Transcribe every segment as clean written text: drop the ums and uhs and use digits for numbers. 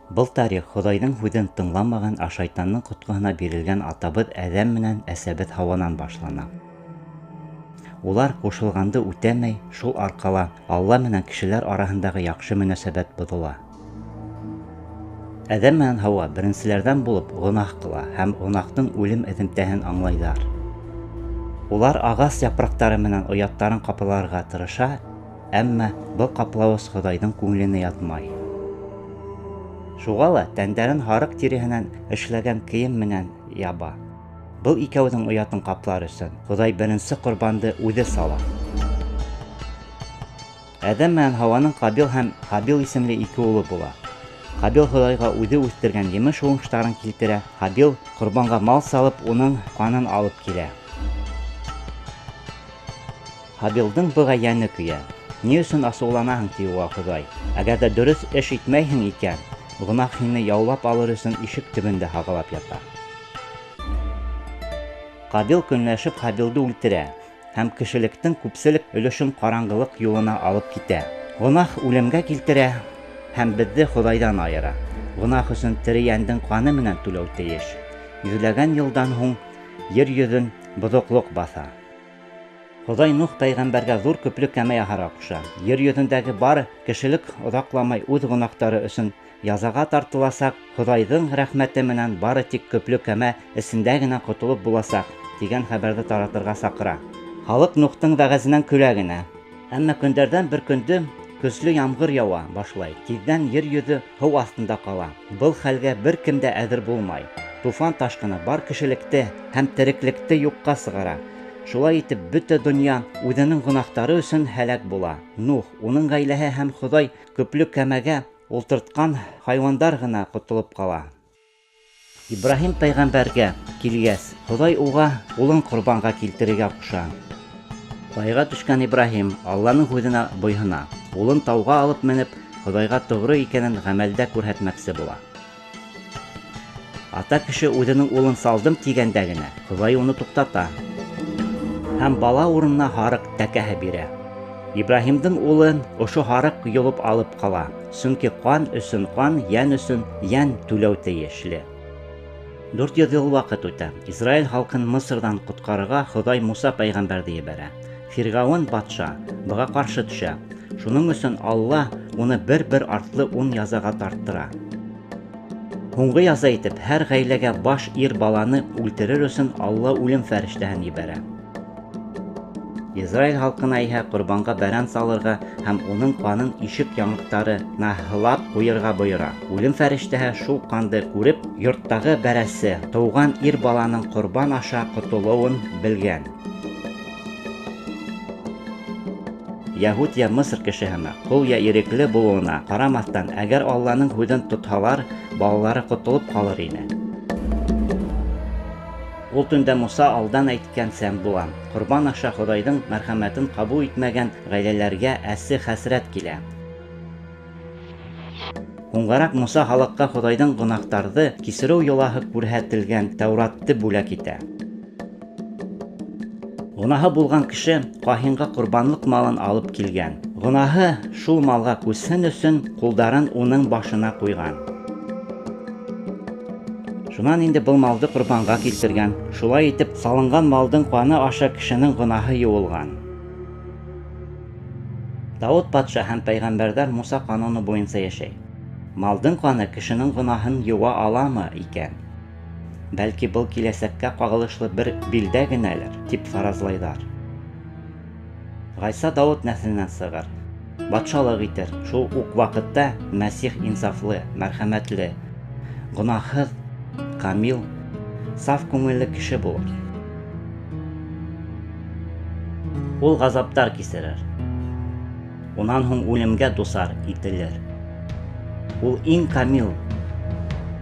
Был тарих Хоҙайҙың һүҙен тыңламаған, ә шайтандың ҡотҡоһона бирелгән атабыҙ Әҙәм менән әсәбеҙ Һауанан башлана. Улар ҡушылғанды үтәмәй, шул арҡала Алла менән кешеләр араһындағы яҡшы мөнәсәбәт боҙола. Әҙәм менән Һауа беренселәрҙән булып гонаһ ҡыла һәм гонаһтың үлем эҙемтәһен аңлайҙар. Улар ағас япраҡтары менән ояттарын ҡапларға тырыша, әммә был ҡаплауыс Хоҙайҙың күңеленә ятмай. Шуға ла тәндәрен һарыҡ тиреһенән эшләгән кейем менән яба. Был икәүҙең оятын ҡаплар өсөн Хоҙай беренсе ҡорбанды үҙе сала. Әҙәм менән Һауаның Ҡабил һәм Һабил исемле ике улы була. Ҡабил Хоҙайға үҙе үҫтергән емеш уңыштарын килтерә, Һабил ҡорбанға мал салып, уның ҡанын алып килә. Һабилдың быға йәне көйә. Ни өсөн асыуланаһың, ти уға Хоҙай. Әгәр ҙә дөрөҫ эш итмәйһең икән, гонаһ һине яулап алыр өсөн ишек төбөндә һағалап ята. Ҡабил көнләшеп Һабилды үлтерә һәм кешелектең күпселек өлөшөн ҡараңғылыҡ юлына алып китә. Гонаһ үлемгә килтерә һәм беҙҙе Хоҙайҙан айыра. Гонаһ өсөн тере йәндең ҡаны менән түләү тейеш. Йөҙләгән йылдан һуң ер йөҙөн боҙоҡлоҡ баҫа. Хоҙай Нух пәйғәмбәргә ҙур көплө кәмә яһарға ҡуша. Ер йөҙөндәге бар кешелек оҙаҡламай үҙ гонаһтары өсөн язаға тартыласаҡ, Хоҙайҙың рәхмәте менән бары тик көплө кәмә эсендә генә ҡотолоп буласаҡ, тигән хәбәрҙе таратырға саҡыра. Халыҡ Нухтың вәғәзенән көлә генә. Әммә көндәрҙән бер көндө көслө ямғыр яуа башлай. Тиҙҙән ер йөҙө һыу аҫтында ҡала. Был хәлгә бер кем дә әҙер булмай. Туфан ташҡыны бар кешелекте һәм тереклекте юҡҡа сығара. Шулай итеп, бөтә донъя үҙенең гонаһтары өсөн һәләк була. Нух, уның ғаиләһе һәм Хоҙай көплө кәмәгә ултыртҡан хайуандар ғына ҡотолоп ҡала. Ибраһим пәйғәмбәргә килгәс, Хоҙай уға улын ҡорбанға килтерергә ҡуша. Ҡайға төшкән Ибраһим Алланың һүҙенә буйһона. Улын тауға алып менеп, Хоҙайға тоғро икәнен ғәмәлдә күрһәтмәксе була. Ата кеше үҙенең улын салдым тигәндә генә Хоҙай уны туҡтата һәм бала урынына һарыҡ тәкәһе бирә. Ибраһимдың улын ошо һарыҡ йолоп алып ҡала, сөнки ҡан өсөн ҡан, йән өсөн йән түләү тейешле. 400 йыл ваҡыт үтә. Израиль халҡын Мысырҙан ҡотҡарырға Хоҙай Муса пәйғәмбәрҙе ебәрә. Фирғәүен батша быға ҡаршы төшә. Шуның өсөн Алла уны бер-бер артлы 10 язаға тарттыра. Һуңғы яза итеп һәр ғаиләгә баш ир баланы үлтерер өсөн Алла үлем фәрештәһен ебәрә. Израиль халҡына иһә ҡорбанға бәрән салырға һәм уның ҡанын ишек яңаҡтарына һылап ҡуйырға бойора. Үлем фәрештәһе шул ҡанды күреп, йорттағы бәрәсе тыуған ир баланың ҡорбан аша ҡотолоуын белгән. Яһүд йә Мысыр кешеһеме, ҡол йә ирекле булыуына ҡарамаҫтан, әгәр Алланың һүҙен тотһалар, балалары ҡотолоп ҡалыр ине. Ул төндә Муса алдан әйткәнсә була. Ҡорбан аша Хоҙайҙың мәрхәмәтен ҡабул итмәгән ғаиләләргә әсе хәсрәт килә. Һуңғараҡ Муса халыҡҡа Хоҙайҙың гонаһтарҙы кисереү йолаһы күрһәтелгән Тәүратты бүләк итә. Гонаһы булған кеше ҡаһинға ҡорбанлыҡ малын алып килгән. Гонаһы шул малға күсһен өсөн ҡулдарын уның башына ҡуйған. Шунан инде был малды ҡорбанға килтергән. Шулай итеп, салынған малдың ҡаны аша кешенең гонаһы йыуылған. Дауыт батша һәм пәйғәмбәрҙәр Муса ҡануны буйынса йәшәй. Малдың ҡаны кешенең гонаһын йыуа аламы икән? Бәлки был киләсәккә ҡағылышлы бер билдә генәлер, тип фаразлайҙар. Ғайса Дауыт нәҫеленән сығыр, батшалыҡ итер. Шул уҡ ваҡытта Мәсих инсафлы, мәрхәмәтле, гонаһһыҙ, камил, саф күңелле кеше булыр. Ул ғазаптар кисерер. Унан һуң үлемгә дусар ителер. Ул иң камил,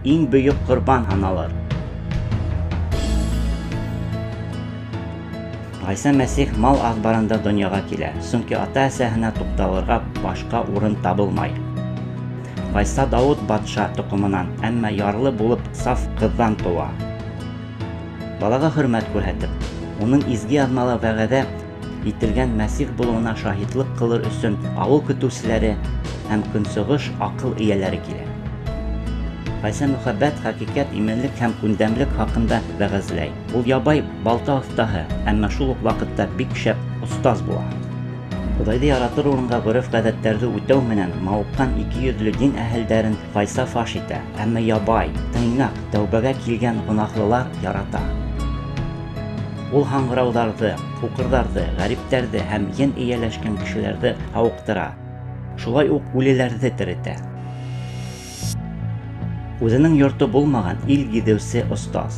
иң бөйөк ҡорбан һаналыр. Ғайса Мәсих мал аҙбарында донъяға килә, сөнки ата-әсәһенә туҡталырға башҡа урын табылмай. Ғайса Дауыт батша тоҡомонан, әммә ярлы булып саф ҡыҙҙан тыуа. Балаға хөрмәт күрһәтеп, уның изге яҙмала вәғәҙә ителгән Мәсих булыуына шаһитлыҡ ҡылыр өсөн ауыл көтөүселәре һәм көнсығыш аҡыл эйәләре килә. Ғайса мөхәббәт, хәҡиҡәт, именлек һәм күндәмлек хаҡында вәғәзләй. Ул ябай балта оҫтаһы, әммә шул уҡ ваҡытта бик шәп остаз була. Хоҙайҙы яратыр урынға ғөрөф-ғәҙәттәрҙе үтәү менән мауыҡҡан икейөҙлө дин әһелдәрен Ғайса фаш итә, әммә ябай, тыйнаҡ, тәүбәгә килгән гонаһлылар ярата. Ул һаңғырауҙарҙы, һуҡырҙарҙы, ғәриптәрҙе һәм ен эйәләшкән кешеләрҙе һауыҡтыра. Шулай уҡ үлеләрҙе теретә. Үҙенең йорто булмаған ил гиҙеүсе остаз.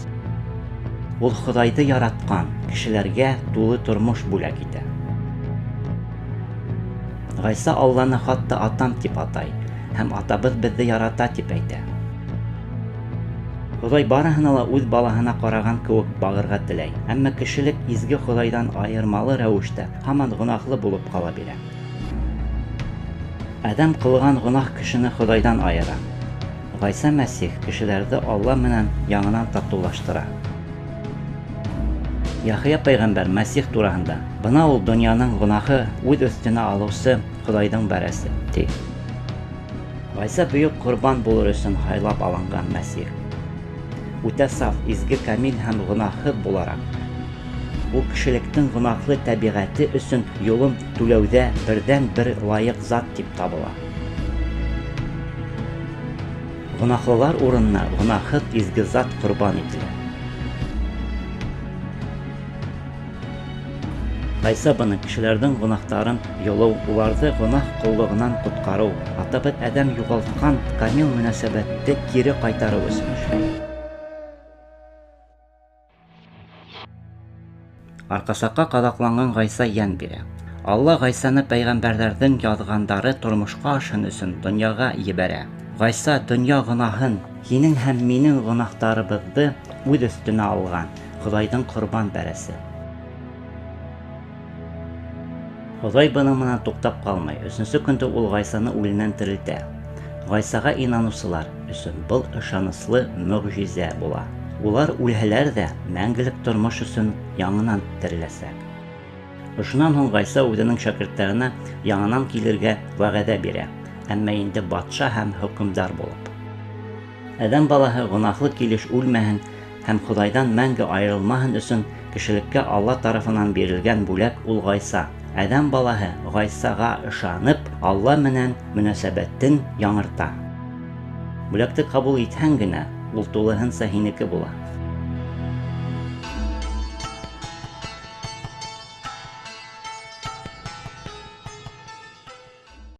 Ул Хоҙайҙы яратҡан кешеләргә тулы тормош бүләк итә. Ғайса Алланы хатта атам тип атай һәм атабыҙ беҙҙе ярата тип әйтә. Хоҙай барыһына ла үҙ балаһына ҡараған кеүек бағырға теләй. Әммә кешелек изге Хоҙайҙан айырмалы рәүештә һаман гонаһлы булып ҡала бирә. Әҙәм ҡылған гонаһ кешене Хоҙайҙан айыра. Ғайса Мәсих кешеләрҙе Алла менән яңынан татыулаштыра. Яхъя пәйғәмбәр Мәсих тураһында: "Бына ул донъяның гонаһы үҙ өҫтөнә алыусы Хоҙайҙың бәрәсе", ти. Ғайса бөйөк ҡорбан булыр өсөн һайлап алынған Мәсих. Үтә саф, изге, камил һәм гонаһһыҙ булараҡ, ул кешелектең гонаһлы тәбиғәте өсөн юлын түләүҙә берҙән-бер лайыҡ зат тип табыла. Гонаһлылар урынына гонаһһыҙ изге зат ҡорбан ителә. Ғайса быны кешеләрҙең гонаһтарын йолоу, уларҙы гонаһ ҡоллоғонан ҡотҡарыу, атабыҙ Әҙәм юғалтҡан камил мөнәсәбәтте кире ҡайтарыу өсөн эшләй. Арҡасаҡҡа ҡаҙаҡланған Ғайса йән бирә. Алла Ғайсаны пәйғәмбәрҙәрҙең яҙғандары тормошҡа ашһын өсөн донъяға ебәрә. Ғайса донъя гонаһын, һинең һәм минең гонаһтарыбыҙҙы үҙ өҫтөнә алған Хоҙайҙың ҡорбан бәрәсе. Хоҙай бының менән туҡтап ҡалмай. Өсөнсө көндө ул Ғайсаны үленән терелтә. Ғайсаға инаныусылар өсөн был ышаныслы мөғжизә була. Улар үлһәләр ҙә мәңгелек тормош өсөн яңынан тереләсәк. Ошонан һуң Ғайса үҙенең шәкерттәренә яңынан килергә вәғәҙә бирә, әммә инде батша һәм хөкөмдар булып. Әҙәм балаһы гонаһлы килеш үлмәһен һәм Хоҙайҙан мәңге айырылмаһын өсөн кешелеккә Алла тарафынан бирелгән бүләк ул Ғайса. Әҙәм балаһы Ғайсаға ышанып, Алла менән мөнәсәбәтен яңырта. Бүләкте ҡабул итһәң генә, ул тулыһынса һинеке була.